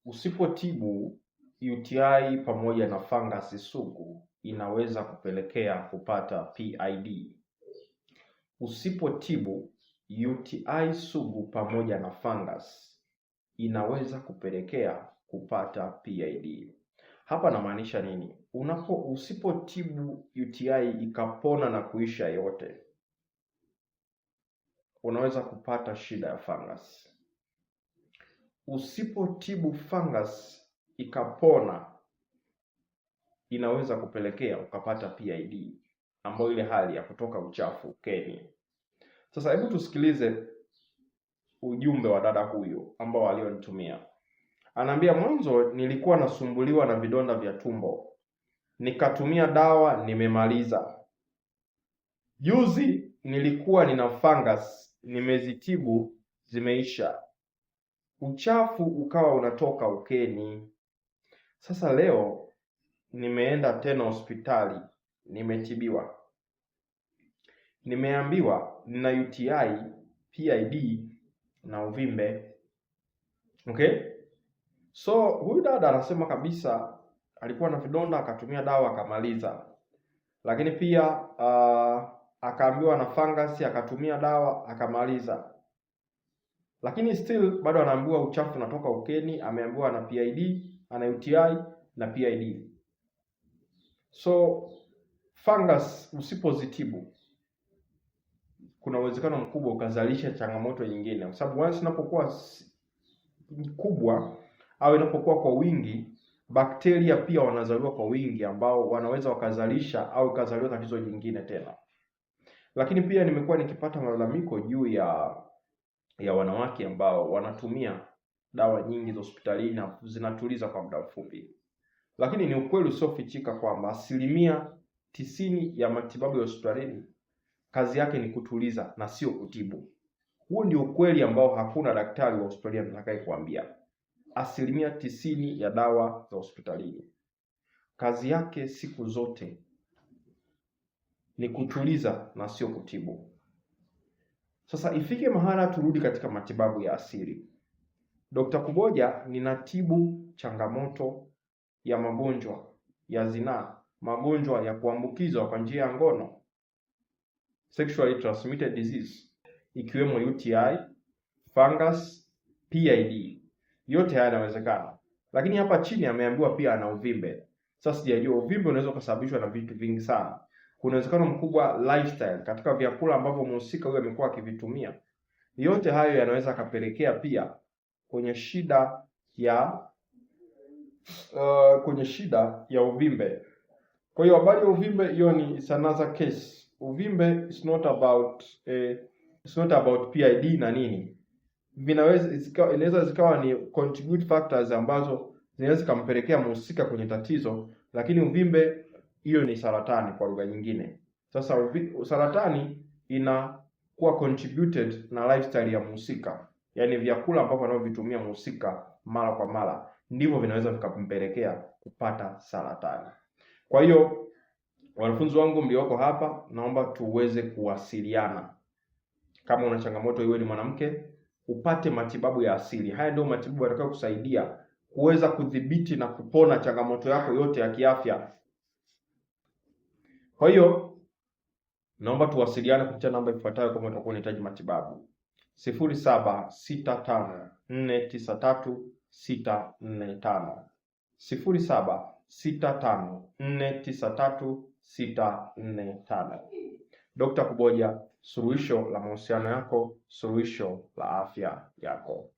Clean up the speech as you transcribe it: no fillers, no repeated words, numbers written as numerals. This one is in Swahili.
Usipotibu UTI pamoja na fangasi sugu inaweza kupelekea kupata PID. Usipotibu UTI sugu pamoja na fungus inaweza kupelekea kupata PID. Hapa namaanisha nini? Usipotibu UTI ikapona na kuisha yote, unaweza kupata shida ya fungus. Usipotibu fungus ikapona, inaweza kupelekea ukapata PID, ambayo ile hali ya kutoka uchafu ukeni. Sasa hebu tusikilize ujumbe wa dada huyu ambao alionitumia. Anaambia, mwanzo nilikuwa nasumbuliwa na vidonda vya tumbo, nikatumia dawa nimemaliza. Juzi nilikuwa nina fungus, nimezitibu zimeisha, uchafu ukawa unatoka ukeni. Sasa leo nimeenda tena hospitali, nimetibiwa, nimeambiwa nina UTI, PID na uvimbe. Okay? So huyu dada anasema kabisa alikuwa na vidonda akatumia dawa akamaliza, lakini pia akaambiwa na fungus akatumia dawa akamaliza, lakini still bado anaambiwa uchafu unatoka ukeni, ameambiwa ana PID, ana UTI na PID. So fungus usipozitibu kuna uwezekano mkubwa ukazalisha changamoto nyingine, kwa sababu once inapokuwa kubwa au inapokuwa kwa wingi, bakteria pia wanazaliwa kwa wingi, ambao wanaweza wakazalisha au ikazaliwa tatizo jingine tena. Lakini pia nimekuwa nikipata malalamiko juu ya wanawake ambao wanatumia dawa nyingi za hospitalini na zinatuliza kwa muda mfupi, lakini ni ukweli usiofichika kwamba 90% ya matibabu ya hospitalini kazi yake ni kutuliza na sio kutibu. Huo ndio ukweli ambao hakuna daktari wa hospitalini atakaye kuambia. 90% ya dawa za hospitalini kazi yake siku zote ni kutuliza na sio kutibu. Sasa ifike mahala turudi katika matibabu ya asili. Dr. Kuboja, ninatibu changamoto ya magonjwa ya zinaa, magonjwa ya kuambukizwa kwa njia ya ngono, sexually transmitted disease, ikiwemo UTI, fungus, PID. Yote haya yanawezekana, lakini hapa chini ameambiwa pia ana uvimbe. Sasa sijajua uvimbe unaweza kusababishwa na vitu vingi sana. Kuna uwezekano mkubwa lifestyle, katika vyakula ambavyo mhusika huyo amekuwa akivitumia. Yote hayo yanaweza akapelekea pia kwenye shida ya uvimbe. Kwa hiyo habari ya uvimbe hiyo ni it's another case. Uvimbe is not about PID na nini, vinaweza inaweza zikawa ni contribute factors ambazo zinaweza zikampelekea mhusika kwenye tatizo, lakini uvimbe hiyo ni saratani kwa lugha nyingine. Sasa saratani inakuwa contributed na lifestyle ya mhusika, yaani vyakula ambavyo anavyovitumia mhusika mara kwa mara ndivyo vinaweza vikampelekea kupata saratani. Kwa hiyo wanafunzi wangu mlioko hapa, naomba tuweze kuwasiliana. Kama una changamoto, iwe ni mwanamke, upate matibabu ya asili. Haya ndio matibabu yatakayo kusaidia kuweza kudhibiti na kupona changamoto yako yote ya kiafya. Kwa hiyo naomba tuwasiliane kupitia namba ifuatayo kama utakuwa unahitaji matibabu: 0765493645, 0765493645. Dr. Kuboja, suluhisho la mahusiano yako, suluhisho la afya yako.